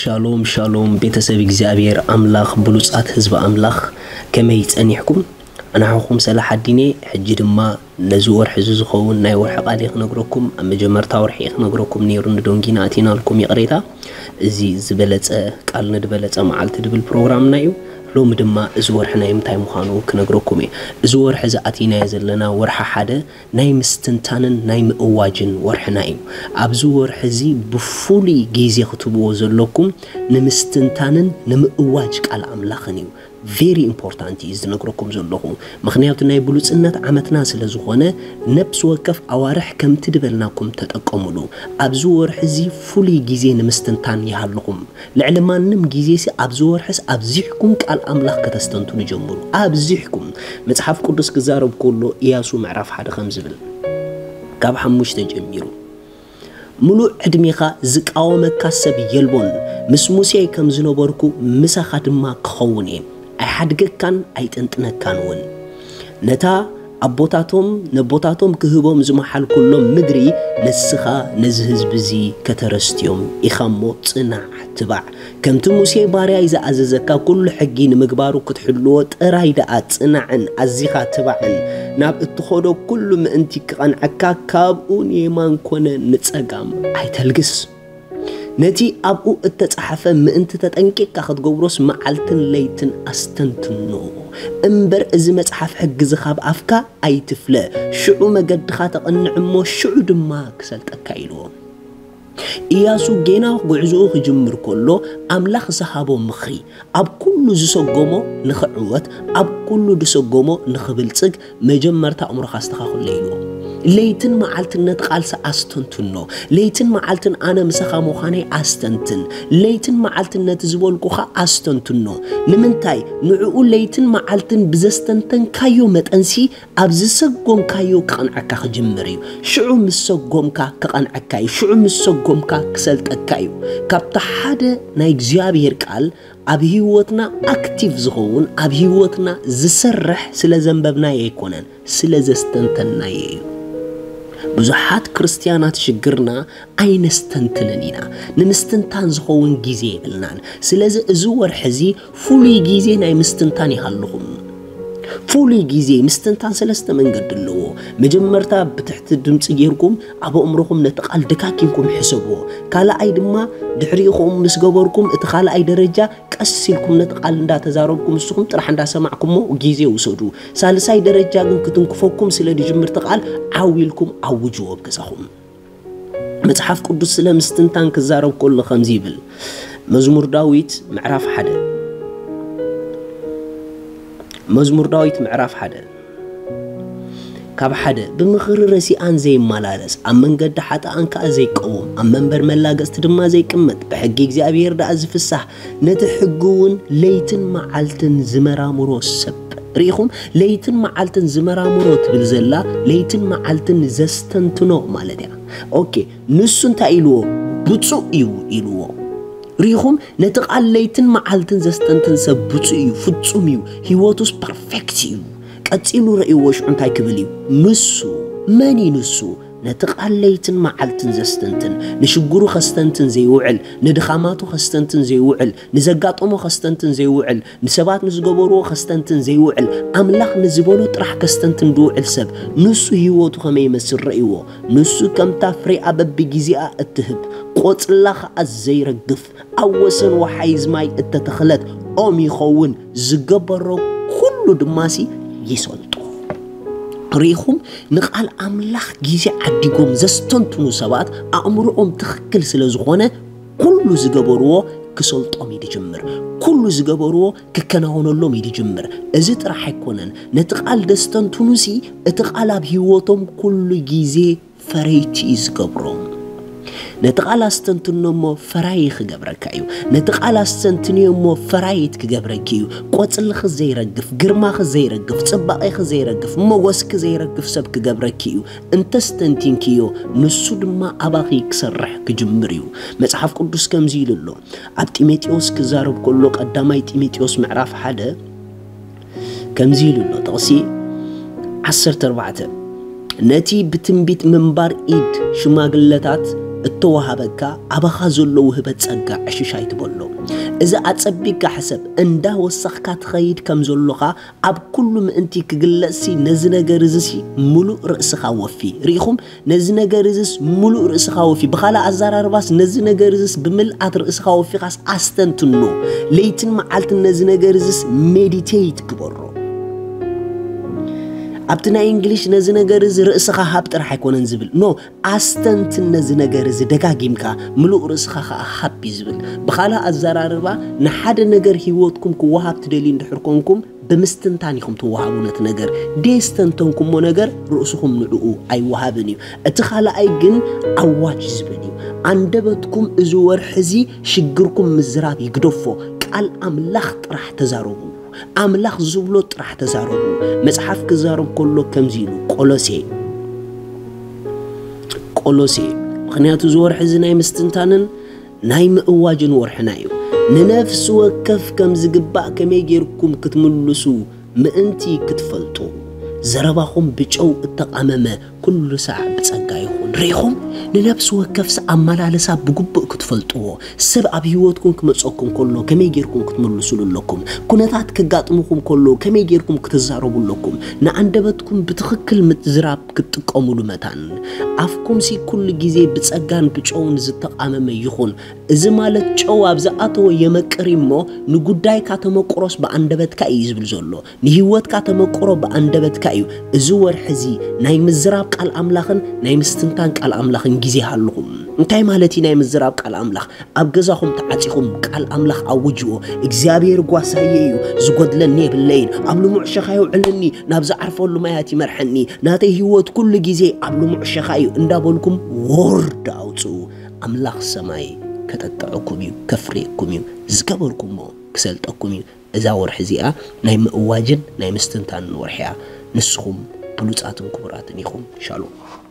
ሻሎም ሻሎም ቤተሰብ እግዚኣብሔር ኣምላኽ፣ ብሉጻት ህዝቢ ኣምላኽ፣ ከመይ ጸኒሕኩም? ኣናሕኹም ሰላሓዲን እየ። ሕጂ ድማ ነዚ ወርሒ እዚ ዝኸውን ናይ ወርሒ ቃል እየ ክነግረኩም። ኣብ መጀመርታ ወርሒ እየ ክነግረኩም ነይሩ፣ ንዶንጊና ኣቲናልኩም፣ ይቕሬታ። እዚ ዝበለጸ ቃል ንድበለጸ መዓልቲ ድብል ፕሮግራምና እዩ። ሎሚ ድማ እዚ ወርሒ ናይ ምንታይ ምዃኑ ክነግረኩም እየ። እዚ ወርሒ እዚ ኣቲናዮ ዘለና ወርሒ ሓደ ናይ ምስትንታንን ናይ ምእዋጅን ወርሕና እዩ። ኣብዚ ወርሒ እዚ ብፍሉይ ግዜ ክትብዎ ዘለኩም ንምስትንታንን ንምእዋጅ ቃል ኣምላኽን እዩ። ቨሪ ኢምፖርታንት እዩ ዝነግረኩም ዘለኹ፣ ምኽንያቱ ናይ ብሉጽነት ዓመትና ስለ ዝኾነ፣ ነብሲ ወከፍ ኣዋርሕ ከምቲ ድበልናኩም ተጠቀሙሉ። ኣብዚ ወርሒ እዚ ፍሉይ ግዜ ንምስትንታን ይሃልኹም። ልዕሊ ማንም ግዜሲ ኣብዚ ወርሕስ ኣብዚሕኩም ቃል ኣምላኽ ከተስተንትኑ ጀምሩ። ኣብዚሕኩም። መጽሓፍ ቅዱስ ክዛረብ ከሎ፣ ኢያሱ ምዕራፍ ሓደ ከም ዝብል፣ ካብ ሓሙሽተ ጀሚሩ፣ "ምሉእ ዕድሜኻ ዝቃወመካ ሰብ የልቦን፣ ምስ ሙሴ ከም ዝነበርኩ ምሳኻ ድማ ክኸውን እየ፣ ኣይሓድገካን ኣይጥንጥነካን እውን። ነታ ኣቦታቶም ነቦታቶም ክህቦም ዝመሓልኩሎም ምድሪ ንስኻ ነዚ ህዝቢ እዚ ከተረስትዮም ኢኻ እሞ ጽናዕ፣ ትባዕ። ከምቲ ሙሴ ባርያይ ዝኣዘዘካ ኩሉ ሕጊ ንምግባሩ ክትሕልዎ ጥራይ ደኣ ጽናዕን ኣዚኻ ትባዕን። ናብ እትኸዶ ኩሉ ምእንቲ ክቐንዐካ ካብኡ ንየማን ኮነ ንጸጋም ኣይተልግስ። ነቲ ኣብኡ እተጻሕፈ ምእንቲ ተጠንቂቕካ ክትገብሮስ መዓልትን ለይትን ኣስተንትኖ። እምበር እዚ መጽሓፍ ሕጊ እዚ ካብ ኣፍካ ኣይትፍለ። ሽዑ መገድኻ ተቐንዕ እሞ ሽዑ ድማ ክሰልጠካ" ኢልዎ። ኢያሱ ጌና ጉዕዞኡ ክጅምር ከሎ፣ ኣምላኽ ዝሃቦ ምኽሪ፣ ኣብ ኩሉ ዝሰጎሞ ንኽዕወት፣ ኣብ ኩሉ ዝሰጎሞ ንኽብልጽግ፣ መጀመርታ ኣእምሮኻ ኣስተኻኽሎ ኢልዎ። ለይትን መዓልትን ነቲ ቃልሲ ኣስተንትኖ። ለይትን መዓልትን ኣነ ምሳኻ ምዃነይ ኣስተንትን። ለይትን መዓልትን ነቲ ዝበልኩኻ ኣስተንትኖ። ንምንታይ? ንዕኡ ለይትን መዓልትን ብዘስተንተንካዮ መጠንሲ፣ ኣብ ዝሰጎምካዮ ክቐንዓካ ክጅምር እዩ። ሽዑ ምስ ሰጎምካ ክቐንዓካ እዩ። ሽዑ ምስ ሰጎምካ ክሰልጠካ እዩ። ካብቲ ሓደ ናይ እግዚኣብሔር ቃል ኣብ ህይወትና ኣክቲቭ ዝኸውን፣ ኣብ ህይወትና ዝሰርሕ ስለ ዘንበብናዮ ኣይኮነን፣ ስለ ዘስተንተንናዮ እዩ። ብዙሓት ክርስትያናት ሽግርና ኣይነስተንትንን ኢና። ንምስትንታን ዝኸውን ግዜ የብልናን። ስለዚ እዚ ወርሒ እዚ ፍሉይ ግዜ ናይ ምስትንታን ይሃልኹም። ፍሉይ ግዜ ምስትንታን ሰለስተ መንገዲ ኣለዎ። መጀመርታ ብትሕቲ ድምፂ ጌርኩም ኣብ ኣእምሮኹም ነቲ ቃል ደካኪንኩም ሕሰብዎ። ካልኣይ ድማ ድሕሪኡ ከምኡ ምስ ገበርኩም እቲ ካልኣይ ደረጃ ቀስ ኢልኩም ነቲ ቃል እንዳተዛረብኩም ንስኹም ጥራሕ እንዳሰማዕኩሞ ግዜ ውሰዱ። ሳልሳይ ደረጃ ግን ክትንክፈኩም ስለ ዝጅምር እቲ ቃል ዓው ኢልኩም ኣውጅዎ ኣብ ገዛኹም። መጽሓፍ ቅዱስ ስለ ምስትንታን ክዛረብ ከሎ ከምዚ ይብል። መዝሙር ዳዊት ምዕራፍ ሓደ። መዝሙር ዳዊት ምዕራፍ ሓደ ካብ ሓደ፣ "ብምኽሪ ረሲኣን ዘይመላለስ፣ ኣብ መንገዲ ሓጥኣን ከኣ ዘይቀውም፣ ኣብ መንበር መላገጽቲ ድማ ዘይቅመጥ፣ ብሕጊ እግዚኣብሔር ደኣ ዝፍሳህ፣ ነቲ ሕጊ እውን ለይትን መዓልትን ዝመራምሮ ሰብ." ርኢኹም? ለይትን መዓልትን ዝመራምሮ ትብል ዘላ፣ ለይትን መዓልትን ዘስተንትኖ ማለት እያ። ኦኬ፣ ንሱ እንታይ ኢልዎ? ብፁዕ እዩ ኢልዎ። ርኢኹም? ነቲ ቃል ለይትን መዓልትን ዘስተንትን ሰብ ብፁዕ እዩ፣ ፍጹም እዩ፣ ህይወቱስ ፐርፌክት እዩ። ቀጺሉ ረእይዎ፣ ሽዑ እንታይ ክብል እዩ? ንሱ፣ መን እዩ ንሱ? ነቲ ቃል ለይትን መዓልትን ዘስተንትን፣ ንሽግሩ ከስተንትን ዘይውዕል፣ ንድኻማቱ ከስተንትን ዘይውዕል፣ ንዘጋጠሞ ከስተንትን ዘይውዕል፣ ንሰባት ንዝገበርዎ ከስተንትን ዘይውዕል፣ ኣምላኽ ንዝበሎ ጥራሕ ከስተንትን ዝውዕል ሰብ፣ ንሱ ህይወቱ ከመይ ይመስል ረእይዎ። ንሱ ከምታ ፍሬኣ በብጊዜኣ እትህብ፣ ቆጽላ ኸኣ ዘይረግፍ፣ ኣብ ወሰን ወሓይዝ ማይ እተተኽለት ኦም ይኸውን፣ ዝገበሮ ኩሉ ድማሲ ይሰልጦ። ርኢኹም? ንቓል ኣምላኽ ግዜ ዓዲጎም ዘስተንትኑ ሰባት ኣእምሮኦም ትኽክል ስለ ዝኾነ፣ ኩሉ ዝገበርዎ ክሰልጦም እዩ ዝጅምር። ኩሉ ዝገበርዎ ክከናወነሎም እዩ ዝጅምር። እዚ ጥራሕ ኣይኮነን። ነቲ ቃል ዘስተንትኑሲ፣ እቲ ቃል ኣብ ህይወቶም ኩሉ ግዜ ፈረይቲ እዩ ዝገብሮም። ነቲ ቃል ኣስተንትኖ እሞ ፈራዪ ክገብረካ እዩ። ነቲ ቃል ኣስተንትንዮ እሞ ፈራዪት ክገብረኪ እዩ። ቆጽልኺ ዘይረግፍ፣ ግርማኺ ዘይረግፍ፣ ጽባቐኺ ዘይረግፍ፣ ሞገስኪ ዘይረግፍ ሰብ ክገብረኪ እዩ። እንተስተንቲንክዮ፣ ንሱ ድማ ኣባኺ ክሰርሕ ክጅምር እዩ። መጽሓፍ ቅዱስ ከምዚ ኢሉ ኣሎ። ኣብ ጢሞቴዎስ ክዛረብ ከሎ፣ ቀዳማይ ጢሞቴዎስ ምዕራፍ ሓደ ከምዚ ኢሉ ኣሎ። ጥቕሲ ዓሰርተ ኣርባዕተ፣ "ነቲ ብትንቢት ምንባር ኢድ ሽማግለታት እተወሃበካ ኣባኻ ዘሎ ውህበት ጸጋ ዕሽሽ ኣይትበሎ። እዚ ኣጸቢቕካ ሕሰብ። እንዳወሰኽካ ትኸይድ ከም ዘሎኻ ኣብ ኩሉ ምእንቲ ክግለጽሲ፣ ነዚ ነገር እዚሲ ምሉእ ርእስኻ ወፊ። ርኢኹም? ነዚ ነገር እዚስ ምሉእ ርእስኻ ወፊ። ብኻልእ ኣዘራርባስ፣ ነዚ ነገር እዚስ ብምልኣት ርእስኻ ወፊኻስ ኣስተንትኖ። ለይትን መዓልትን ነዚ ነገር እዚስ ሜዲቴት ግበሮ። ኣብቲ ናይ እንግሊሽ ነዚ ነገር እዚ ርእስኻ ሃብ ጥራሕ ኣይኮነን ዝብል። ኖ፣ ኣስተንትን ነዚ ነገር እዚ ደጋጊምካ፣ ምሉእ ርእስኻ ኸኣ ሃብ እዩ ዝብል። ብኻልእ ኣዘራርባ፣ ንሓደ ነገር ህይወትኩም ክወሃብ ትደልዩ እንድሕር ኮንኩም፣ ብምስትንታን ኢኹም ትወሃቡ ነቲ ነገር። ደየስተንተንኩሞ ነገር ርእስኹም ንዕኡ ኣይወሃብን እዩ። እቲ ካልኣይ ግን ኣዋጅ ዝብል እዩ። ኣንደበትኩም እዚ ወርሒ እዚ ሽግርኩም ምዝራብ ይግደፎ። ቃል ኣምላኽ ጥራሕ ተዛረቡ። ኣምላኽ ዝብሎ ጥራሕ ተዛረቡ። መጽሓፍ ክዛረብ ከሎ ከምዚ ኢሉ፣ ቆሎሴ፣ ቆሎሴ፣ ምኽንያቱ እዚ ወርሒ እዚ ናይ ምስትንታንን ናይ ምእዋጅን ወርሕና እዩ። ንነፍሲ ወከፍ ከም ዝግባእ ከመይ ጌርኩም ክትምልሱ ምእንቲ ክትፈልጡ፣ ዘረባኹም ብጨው እተቓመመ ኩሉ ሳዕ ብጸጋ ይኹን። ርኢኹም? ንነፍሲ ወከፍሲ ኣመላለሳ ብግቡእ ክትፈልጥዎ፣ ሰብ ኣብ ህይወትኩም ክመጸኩም ከሎ ከመይ ጌርኩም ክትምልሱሉ ኣለኩም፣ ኩነታት ከጋጥምኹም ከሎ ከመይ ጌርኩም ክትዛረቡ ኣለኩም፣ ንኣንደበትኩም ብትኽክል ምዝራብ ክትጥቀሙሉ መታን። ኣፍኩምሲ ኩሉ ግዜ ብጸጋን ብጨውን ዝተቓመመ ይኹን። እዚ ማለት ጨው ኣብ ዝኣተወ የመቅር እሞ ንጉዳይካ ተመቅሮስ ብኣንደበትካ እዩ ዝብል ዘሎ። ንህይወትካ ተመቅሮ ብኣንደበትካ እዩ። እዚ ወርሒ እዚ ናይ ምዝራብ ቃል ኣምላኽን ናይ ምስትንታን ቃል ኣምላኽን ግዜ ሃልኹም። እንታይ ማለት እዩ ናይ ምዝራብ ቃል ኣምላኽ? ኣብ ገዛኹም ተዓጺኹም ቃል ኣምላኽ ኣውጅዎ። እግዚኣብሔር ጓሳየ እዩ፣ ዝጎድለኒ የብለይን። ኣብ ልሙዕ ሸኻ የውዕለኒ፣ ናብ ዝዓርፈሉ ማያት ይመርሐኒ። ናተይ ህይወት ኩሉ ግዜ ኣብ ልሙዕ ሸኻ እዩ እንዳበልኩም ወርድ ኣውጽኡ። ኣምላኽ ሰማይ ከጠጥዐኩም እዩ፣ ከፍርየኩም እዩ፣ ዝገበርኩሞ ክሰልጠኩም እዩ። እዛ ወርሒ እዚኣ ናይ ምእዋጅን ናይ ምስትንታንን ወርሒ እያ። ንስኹም ብሉጻትን ክቡራትን ኢኹም። ሻሎም።